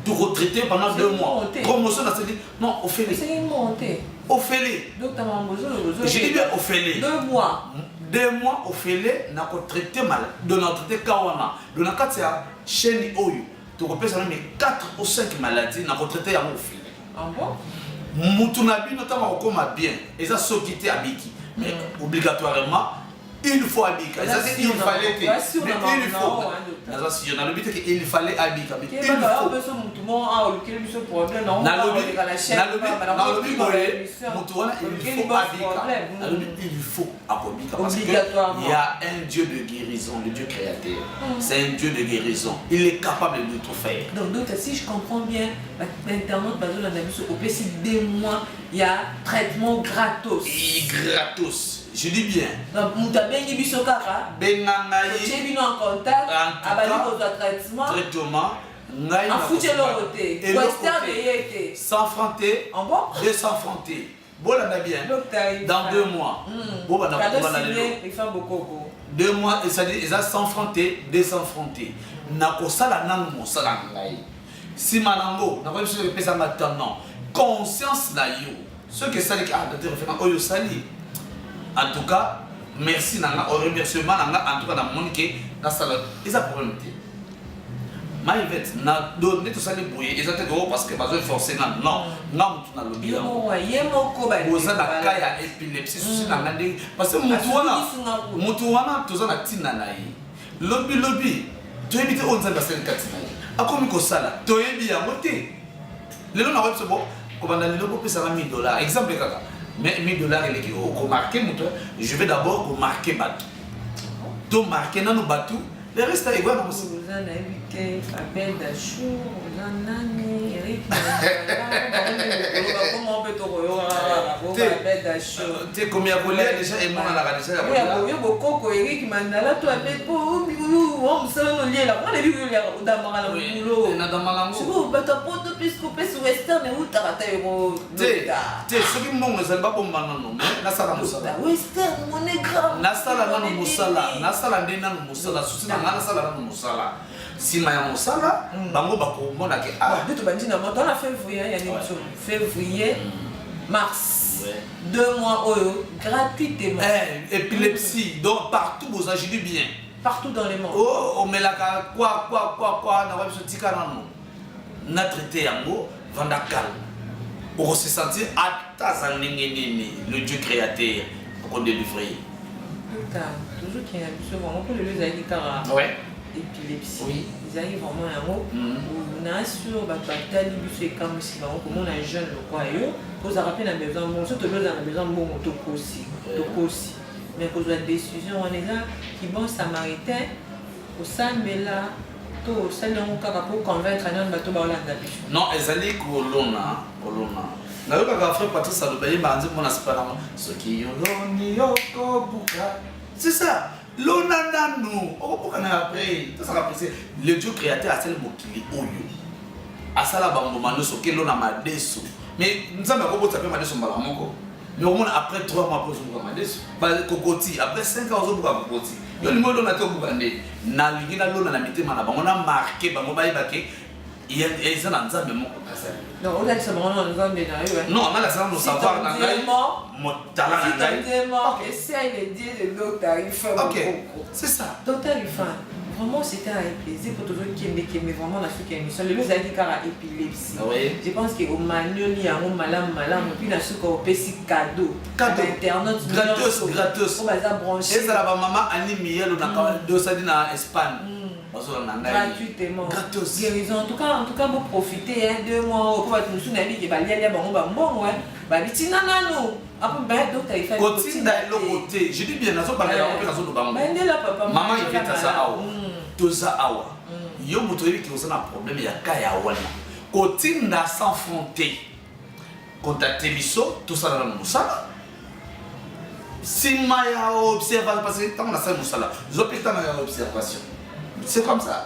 Tokotraite pendant 2 mois, promotion naseli non, ofele. Esengi mbongo te. Ofele. Docteur, mambo. Je dis bien ofele. 2 mois. 2 mois ofele, nakotraite mal do, nakotraite ka wana do na kati ya chaîne oyo. Tokopesa meme 4 ou 5 maladies, nakotraite yango ofele. Ah bon? Mutu na bino ntango akokoma bien, eza soki te abiki, mais obligatoirement il faut abika. Eza te il fallait te, mais il faut. Naza sûr, nalobi te ke il fallait abika, mais il faut. Nalobi boye, mutu wana il faut abika. Nalobi il faut akobika parce que il y a un Dieu de guérison, le Dieu créateur. C'est un Dieu de guérison, il est capable de tout faire. Donc docteur, si je comprends bien, internet bazolanda biso, opesi 2 mois ya traitement gratos. Et gratos, je dis bien. Donc moto abengi biso kaka, benga ngai, totie bino en contact, abandi kozwa traitement. Traitement, ngai afuti eloko te, western eye te. 100 francs te. En bon? 200 francs te. Bolanda bien, dans 2 mois, bobanda kobanda lelo. Rifin Bokoko. 2 mois, c'est-à-dire eza 100 francs te, 200 francs te. Nakosala nanu mosala na ngai, nsima nango nakoyebi soki epesanga temps. Non, conscience na yo soki esaliki, ah docteur Rifin, oyo osali, en tout cas merci na nga, remerciement na nga. En tout cas namoni ke nasala, eza problème te. Maivete na do nde tosali boye, eza te o parce que bazoforce nga. Non, nga motu nalobi yango. Ye moko. Boza na cas ya épilepsie, susi na nga ndenge, parce que mutu wana, mutu wana toza na ntina na ye. Lobi lobi toyebi te oyo Nzambe asali kati na ye, akomi kosala, toyebi yango te. Lelo nakoyebi biso bo kobanda lelo bopesanga 1000 $, exemple kaka. Mais 1000 $ eleki okomarquer moto. Je vais d'abord komarquer bato, to marquer nano bato, le reste ekoya na mosika. Oza, nayebi te, Abel Dachou, oza nani? Erik bakoma mpe tokoyoka Abel Dachou. Te, komi ya kolia déjà emonanaka déjà ya kolia. Yo Bokoko, Erik Mandala to Abel, po mosala noliela wana, ebi oliaka, odamaka na bulo. Nadamaka yango. Sikoyo bato ya poto puisque opesi western eutaka ta yoko. Te te, soki mbongo ezali, babomba nano, mais nasala mosala. Western, MoneyGram. Nasala nano mosala, nasala nde nano mosala. Susi na ngai, nasala nano mosala. Nsima ya mosala, bango bakomona ke ah. Nde tobandi na moto wana février ya nini, février, mars, 2 mois oyo gratuitement. Eh, épilepsie, donc partout boza, je dis bien. Partout dans le monde. Oh, omelaka kwa kwa kwa kwa, na biso tika nano na traité yango, vanda calme, okose sentir ata aza ndenge nini, le Dieu créateur akodélivre ye. Tozokenda biso vraiment mpo lelo ezalaki kaka épilepsie. Ezalaki vraiment yango na sur bato batali biso, ekamwisi bango komona jeune lokwa yo ozalaka mpe na besoin mbongo. So tobi ozala na besoin mbongo, tokosi, tokosi. Mais kozwa décision wana eza ki bon samaritain, kosambela to osali yango kaka po convaincre nano bato baolanda biso? Non, ezali kolona, kolona. Nayokaka frère Patrice aloba, yembaka nzembo na sipa nango, soki oloni okobuka. C'est ça, lona nanu, okobuka na après. Tosaka presse. Le Dieu créateur asali mokili oyo, asala bambuma nyonso, okelona madeso, mais Nzambe akobotisa mpe madeso mbala moko. Mais omona, après 3 mois après, ozobuka madeso, kokoti, après 5 ans ozobuka kokoti. Yo olingi olona te, obuka nde. Nalingi nalona na mitema na bango, na marke bango, bayeba ke eza na Nzambe moko asali. Donc olakisa bango na Nzambe na yo? Non, nalakisa nano savoir na ngai, motala na ngai. Essaye le Dieu de Docteur Rufin. Ok, c'est ça. Docteur Rufin, vraiment c'était un plaisir pour toujours kembe kembe. Vraiment, na suki ya émission lelo ezalaki kaka épilepsie. Je pense que omanioli yango malamu malamu, puis na suka opesi cadeau. Cadeau. Internaute. Gratos, gratos. Oyo baza branché. Ezala bamama Ani Miyelo na dosadi na Espagne, bazolanda ngai. Gratuitement. Gratos. Guérison. En tout cas, bo profiter, hein, 2 mois oyo, po bato mosusu nayebi ke balialia bango bambongo, hein, babitina nanu apo ba docteur ifa. Kotinda eloko te, je dis bien, nazobanda yango mpe nazoloba yango. Bandela, papa. Mama Ivete aza awa, toza awa. Yo moto oyebi ke oza na problème ya ka ya wana, kotinda 100 franc te, contacte biso, tosala nano mosala. Nsima ya observation, parce que ntango nasali mosala, zwa mpe ntango ya observation. C'est comme ça.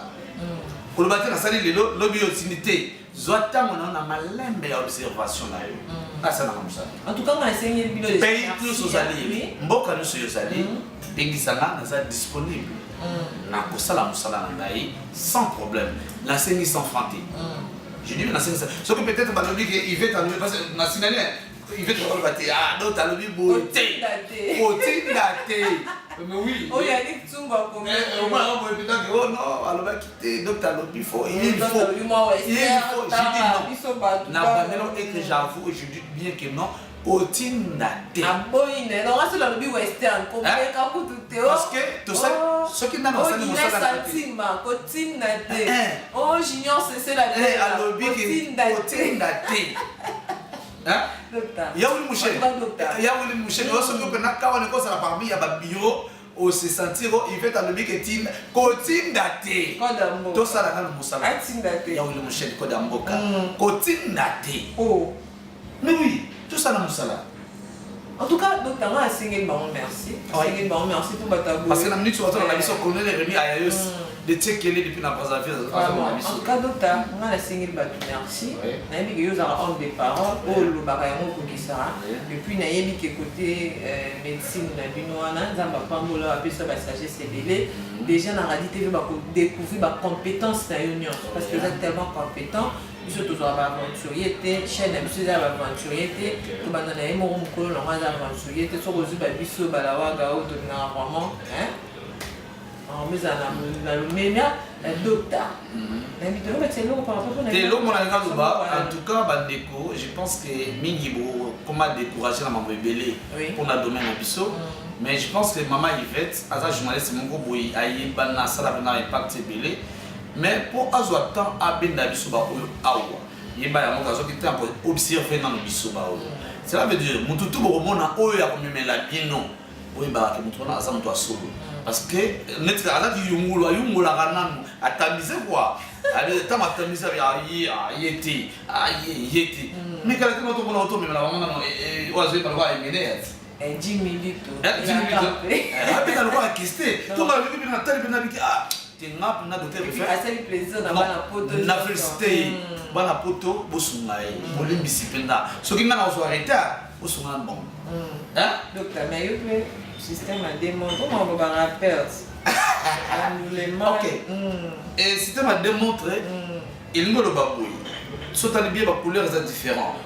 Koloba te nasali lelo, lobi oyo otindi te. Zwa ntango na yo na malembe ya observation na yo, asalaka mosala. En tout cas, nga nasengeli bino. Pays nyonso ozali, mboka nyonso oyo ozali, bengisanga, naza disponible na kosala mosala na ngai sans problème. Nasengi 100 franc te, je dis nasengi soki peut-être balobi ke Ivete alobi, parce que na sinani Ivete bakoloba te, ah, donc alobi boye te, kotinda te, mais oui. Oyo Yannick Tsumba. Omwana boye mpenza ke oh non, alobaki te, donc alobi faut, il faut, il faut. Je dis non na bandelo et que j'avoue, je dis bien que non, kotinda te. Aboyi ne, donc asolo alobi western komeka kutu te. Parce que tosali soki nano asali mosala. Santima kotinda te, o Junior Sesela. Alobi kotinda te. Yawuli Musheni, Yawuli Musheni, soki mpena kawana ekozala parmi ya babureau, ose sentir Ivete alobi ke tinda, kotinda te, tosala nano mosala. Yawuli Musheni, code ya mboka, kotinda te. Mais oui, tosala mosala. En tout cas, docteur, nga asengeli bango merci, asengeli bango merci mpo bato. Parce que na minute bazala na biso Colonel Remi Ayayos de Tsekele depuis na Brazzaville. En tout cas, docteur, nga nasengeli bato merci. Nayebi ke yo ozalaka homme de parole, oyo olobaka yango okokisaka. Et puis nayebi ke côté médecine na bino wana, Nzambe apambola, apesa basagesse ebele. Déjà na Radi TV bakodécouvrir bacompétence na yo nyonso, parce que oza tellement compétent. Biso tozwaka baaventurier te, chaîne na biso eza ya baaventurier te. Tobanda na ye moko, mokolo nango aza aventurier te. Soki ozwi babiso balawaga oyo tolingaka vraiment ezala na lomemia. Docteur, nayebi te obatia eloko par rapport. Te, eloko mona linga loba, en tout cas bandeko, je pense que mingi bokoma découragé na mambo ebele mpona domaine na biso. Mais je pense que mama Yvette aza journaliste moko boye ayebana, asala mpena impact ebele. Mais mpo azwa temps abenda biso baoyo awa, yeba yango, azwaki temps ya observe nano biso baoyo. Cela veut dire motu tu bokomona oyo ya komemela bino, oyebaka ke motu wana aza moto ya solo, parce que neti azaki yungulu, ayungolaka nanu, atamise quoi. Ntango atamise, aye ye te, aye ye te, mais kala te moto otomemela bango nano oyo azoyeba lokola emene. Jimmy Lito. Abeta lokola kiste, tonga lobi mpe natali mpe nabiki, ah te, nga mpena docteur. Asali plaisir na bana poto. Na félicité ye. Bana poto, bosunga ye, bolimbisi mpenza soki nga nazwa retard, bosunga na bango. Docteur, mais yo mpe système ya démontre omakambo barappel Ok, système ya démontre elingi oloba boye: so otali bien, bacouleur eza différent.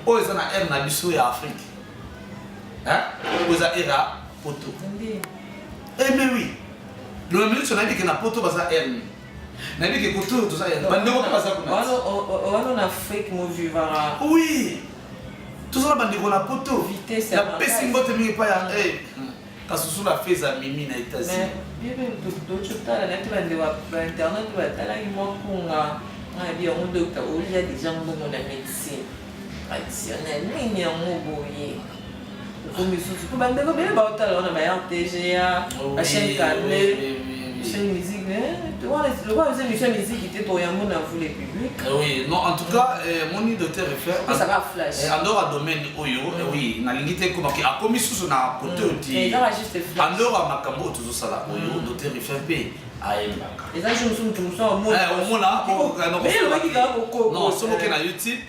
Oyo eza na aire na biso ya Afrique, oyo eza aire ya poto. Eh mais oui, donc minute nayebi ke na poto baza aire nini, nayebi ke koto oyo toza aire, bandeko mpe baza kuna. Wana na Afrique movivaka. Oui, toza na bandeko na poto. Napesi mbote mingi epai ya kasusu la feza mimi na États-Unis. Totala nati bandeko bainternet batalaki mwa kunga ngabi yango. Docteur, olia déjà mbongo na médecine traditionnelle nini yango boye? Okomi lisusu po bandeko ebele baotala wana ba RTGA, ba chaîne câble, chaîne musique, wana lokola eza émission ya musique te, toyambo na vous les publics. Oui, non, en tout cas, moni docteur Refait, opesaka flash. En dehors ya domaine oyo, oui, nalingi te ekomaki akomi susu na côté oyo ti ezaka juste flash. En dehors ya makambo oyo tozosala oyo, docteur Refait mpe ayembaka. Eza jour mosusu motu mosusu omona. Mais elobaki kaka kokoko. Non, soki oke na YouTube,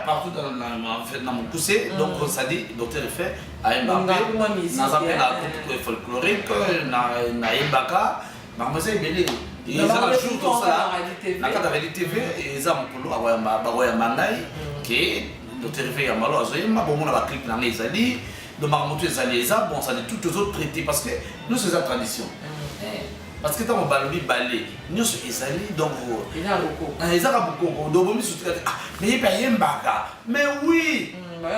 partout dans en fait, na mokuse, donc ça dit docteur Refait ayembaka mpe, naza mpe na groupe folklorique, nayembaka. Makambo eza ebele. Eza na jour tosala na kati ya Redi TV, eza mokolo bakoyamba ngai ke docteur Refait Yambalo azoyemba. Bomona baclip na ngai ezali. Donc makambo to ezali, eza bon, ça dit tout tozotraité parce que nyonso eza tradition, parce que ntango balobi bale nyonso ezali, donc ezaka bokoko. Donc bomisu tika te, ah, mais ye mpe ayembaka, mais oui. Mais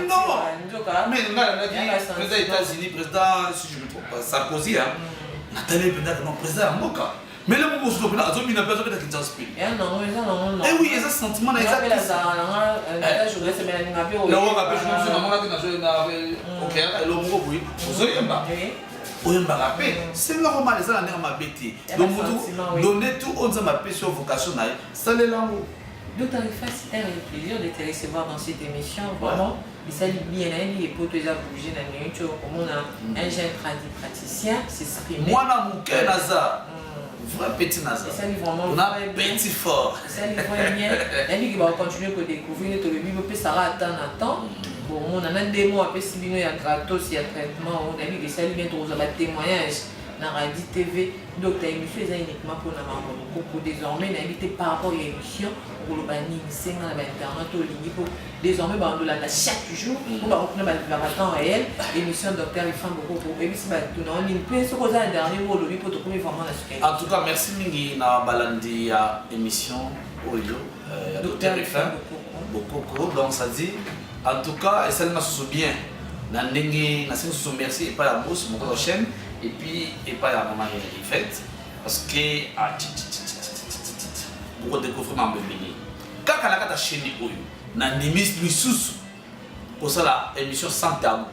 non, mais ngai nalandaki président États-Unis, président, si je me trompe pas, Sarkozy, hein, natali mpenza non, président ya mboka, mais le moko mosusu mpena azobina mpe azobeta Kinshasa mpe. Eh oui, eza sentiment na eza nawaka mpe journaliste namonaki ok, elo moko boye ozoyemba, oyembaka mpe, c'est normal, eza na ndenge mabe te. Donc motu donne tout oyo Nzambe apesi yo, vocation na ye, salela yango. Docteur Rifa, c'est un plaisir de te recevoir dans cette émission. Vraiment, esali bien. Nayebi epoto eza bouge na minute oyo komona un jeune praticien s'exprimer. Mwana moke naza, vrai petit naza. Esali vraiment On a petit fort. Esali vraiment bien. Nayebi ke bakocontinue kodécouvrir nde tolobi bopesaka ata na temps bomona na ndemo apesi bino ya gratos ya traitement oyo. Nayebi ke esali bien, tokozwa batémoignage na Radi TV. Docteur, émission eza uniquement mpona makambo mokoko. Désormais, nayebi te, par rapport ya émission, okoloba nini? Senga na bainternet olingi, mpo désormais bandolanda chaque jour, mpo bango kuna bavivaka temps réel émission docteur Ifan Bokoko. Oyebisi bato na yo nini? Mpe soki oza na dernier mot, olobi, mpo tokomi vraiment na suka. En tout cas, merci mingi na balandi ya émission oyo ya docteur Ifan Bokoko. Donc ça dit, en tout cas, esalinga susu bien na ndenge nasengi susu merci epai ya boss moko ya chaîne et puis epai ya mama Yvette, parce que bokodécouvrir mambo ebele kaka na kati ya chaîne oyo. Nandimi lisusu kosala émission sans tabou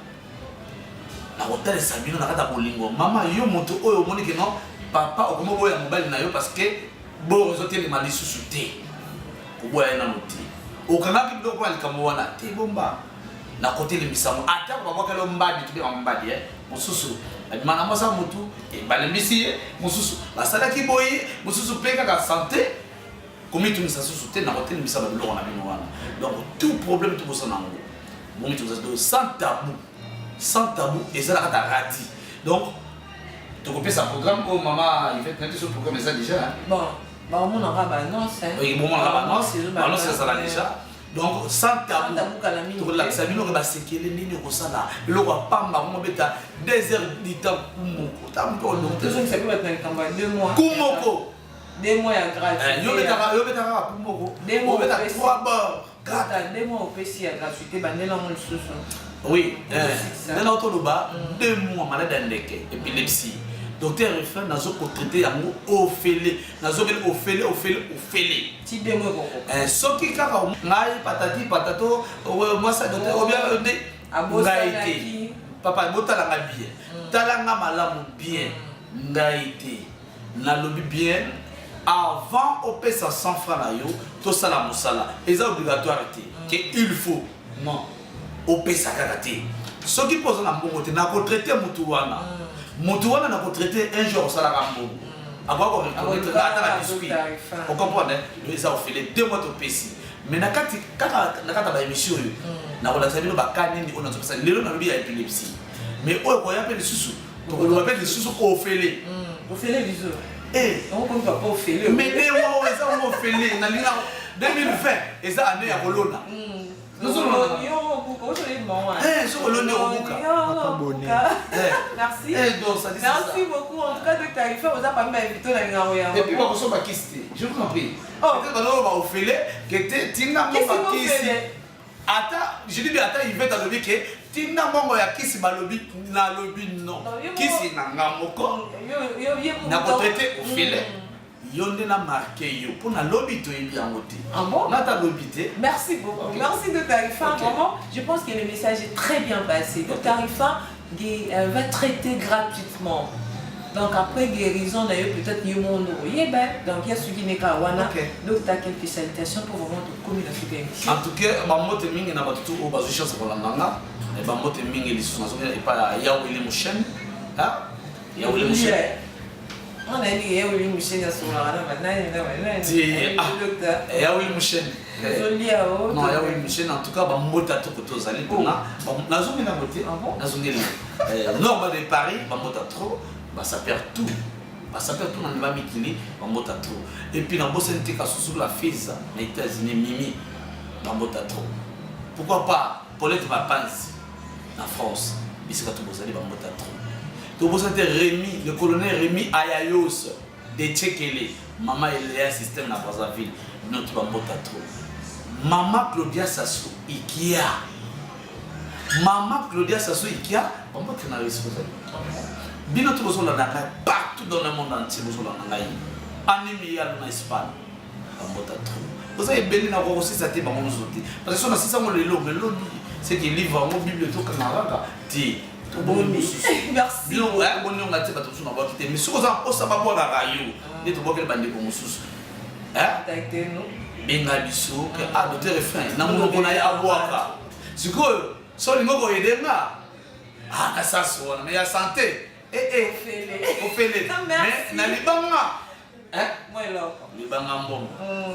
na kotalisa bino na kati ya bolingo. Mama, yo moto oyo omoni ke non, papa okoma boya mobali na yo parce que boro ezotelema lisusu te, koboya ye nano te. Okangaki biloko mpona likambo wana te, bomba na kotelemisa ngo. Ata babwakeli mbadi, tobengaka mbadi, mosusu babima na mwasa motu, balembisi ye, mosusu basalaki boye, mosusu mpe kaka santé, komitungisa susu te na kotelemisa babiloko na bino wana. Donc tout problème tobosana yango, bomitungisa. Donc sans tabou, sans tabou eza na kati ya Radi. Donc tokopesa programme oyo mama Yvette na biso, programme eza déjà. Bon, baomonaka baannonce. Oui, bomonaka baannonce, baannonce ezala déjà. Donc sans tabou tokolakisa bino ke basekele nini okosala eloko ya pamba komobeta 2 heures du temps kumoko. Tozongisa mpe bato na likambo ya 2 mois. Kumoko. 2 mois ya gratuité. Yo betaka kaka kumoko, obeta 3 bord. 2 mois opesi ya gratuité, bandelango lisusu. Oui, ndenge toloba 2 mois, malade ya ndeke, épilepsie, docteur Refin nazo kotraite yango ofele, nazokeli ofele, ofele, ofele. Ti 2 mois ekokoka. Soki kaka ngai patati patato mwasi docteur obia nde ngai te. Papa, botalanga bien, talanga malamu bien, ngai te nalobi bien. Avant opesa 100 francs na yo, tosala mosala, eza obligatoire te ke il faut non opesa kaka te. Soki mpo oza na mbongo te, nakotraite motu wana, motu wana nakotraite un jour osalaka mbongo, akoka koreconnaître ata na biscuit, ocomprendre. Eza ofele, 2 mois topesi. Mais na kati kaka, na kati ya baémission oyo, nakolakisa bino baka nini oyo nazopesa lelo. Nalobi ya épilepsie, mais oyo koya mpe lisusu, tokoloba mpe lisusu ofele. Ofele biso. Mais 2 mois eza ngo ofele. Nalinga 2020 eza année ya kolona. Soki oloni, okobuka. Merci. Merci beaucoup. En tout cas, docteur Ifa, oza parmi bainvité na linga oya. Et puis bakosomba kisi te, je vous en prie. Peut-être bazoloba ofele ke te, tinda mbongo ya kisi. Ata je dis bien, ata Yvette alobi ke tinda mbongo ya kisi, balobi, nalobi non, kisi na nga moko nakotraite ofele. Yo nde na marqué yo mpo na lobi toyebi yango te. Ah bon? Nata lobi te. Merci beaucoup. Merci Docteur Rifa. Vraiment, je pense que le message est très bien passé. Docteur Rifa va traiter gratuitement. Donc après guérison, d'ailleurs, peut-être il y a monde. Donc il y a ceux qui n'est qu'à wana. Donc tu as quelques salutations pour vraiment te communiquer. En tout cas, bambote mingi na bato oyo bazwi chance kolanda nga, bambote mingi lisusu nazongi epai ya Yaweli Mushene. Yaweli Mushene. On a dit Yaweli Mushene asololaka na banani na banani. Yaweli Mushene. Non, Yaweli Mushene, en tout cas, bambote atoko tozali mpona nazongi nango te, nazongeli Norme de Paris, bambote trop, basaper tout. Basaper tout na ndima mikili, bambota trop. Et puis nabosani te kasusu la fils na États-Unis, Mimi, bambota trop. Pourquoi pas Paulette Mapanzi na France, bisika to bozali, bambota trop. Tobosani te Rémi, le colonel Rémi Ayayos de Tchekele, mama Eléa système na Brazzaville, notre bambota trop. Mama Claudia Sassou Ikia. Mama Claudia Sassou Ikia, bambota na risque ozali. Bino to bozolanda ngai partout dans le monde entier, bozolanda ngai. Anime ya na Espagne, bambota trop. Boza ebele na kokosisa te bango nyonso te. Parce que so nasisa yango lelo, mais lobi, c'est que livre yango Bible tokanga kaka te. Tobongi mosusu. Merci. Bino bonionga te bato mosusu nabwaki te. Mais soki oza mposa babwakaka yo, nde tobwakeli bandeko mosusu. Contactez-nous. Benga biso que ah docteur Efrain na monoko na ye abwaka. Sikoyo so olingi koyede nga ah na sasi wana mais ya santé ofele. Mais na libanga Moi eloko. Libanga mbongo.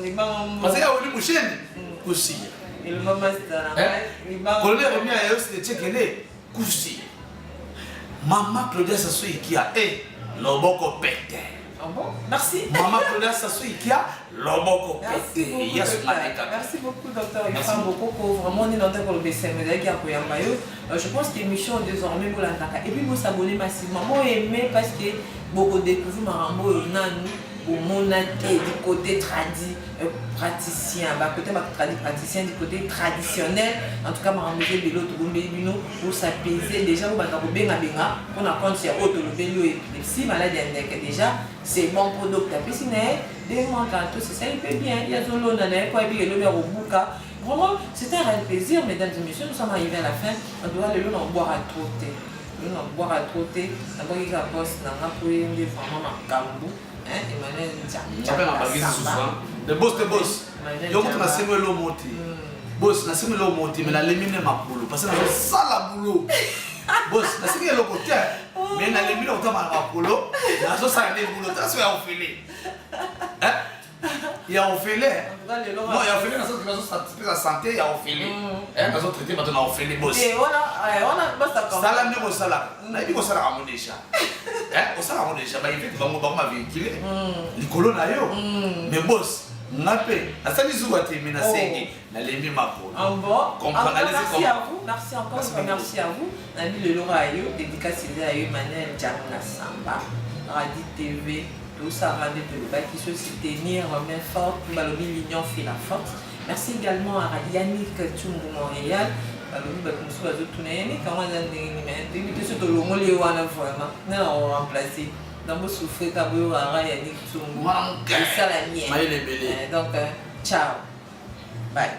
Libanga mbongo. Parce que ya oli musheni kusiya. Eloko master na ngai. Libanga. Colonel Remy Ayos de Tchekele kusiya. Mama Claudia Sassou Ikia loboko pete. Ah bon? Merci. Mama Claudia Sassou Ikia loboko Merci pete. beaucoup, Yes, docteur. Maneka. Merci beaucoup, docteur Merci. Ifan Bokoko. Vraiment, on est dans le BCM, vous avez Koyambayo. Je pense que l'émission désormais, vous l'entendez. Et puis, vous s'abonnez massivement. Moi, aimez parce que beaucoup découvrent Marambo Nanu, au Monate, du côté tradi praticien, bah, côté bah, tradi praticien, du côté traditionnel. En tout cas, Marambo Belo, Togombe Bino, vous s'apaisez déjà, vous bandez benga benga, pour la compte, c'est auto le bélo épilepsie, maladie déjà, c'est bon pour docteur. Puis, si n'est, deux mois, quand tout, c'est ça, il peut bien. Il y a Zolo, Nana, quoi, et puis, il y a le Buka. Vraiment, c'était un réel plaisir, mesdames et messieurs. Nous sommes arrivés à la fin. On doit le long boire à trop thé. Le long boire à trop thé. D'abord, il y a un boss, il y a un peu de vraiment ma cambou. Hein, Emmanuel Dja. J'appelle ma baguette ce soir. Le boss, le boss. Emmanuel Yo, on a Djamba. semé l'eau montée. Boss, na semé l'eau montée, mais la lemine ma boulot. Parce que na ça la boulot. Boss, na semé l'eau côté. Mais na lemine au temps ma boulot. Na so ça les boulot. Ça c'est en filé. Hein? Il y a ofélé. En tout cas, le long Non, il y a ofélé dans la santé, il y a ofélé. Hein, dans traité maintenant ofélé boss. Et voilà, on a boss d'accord. Sala nde kosala. Nayebi kosala yango déjà. Hein, kosala yango déjà, ba invite bango bango ba véhiculer. Likolo na yo. Mais boss, nga pe nasali zuwa te mais nasengi, nalembi makolo. Ah bon? Comprends, En tout cas, allez-y, merci comprends. à vous. Merci encore, Merci merci, beaucoup. merci à vous. Nabi le Laura Ayo, dédicace à Emmanuel Djamna Samba, Radi TV. Tout ça va de le qui se tenir main forte, balobi l'union fait la force. Merci également à Yannick Tchumbu Montréal. Balobi bato mosusu bazotuna Yannick yango aza ndenge nini, mais toyebi te soki tolongoli ye wana vraiment nde na koremplace. Donc bosouffre ka boyokaka Yannick Tchumbu. Mwana moke. Esala bien. Mayele ebele. Donc ciao. Bye.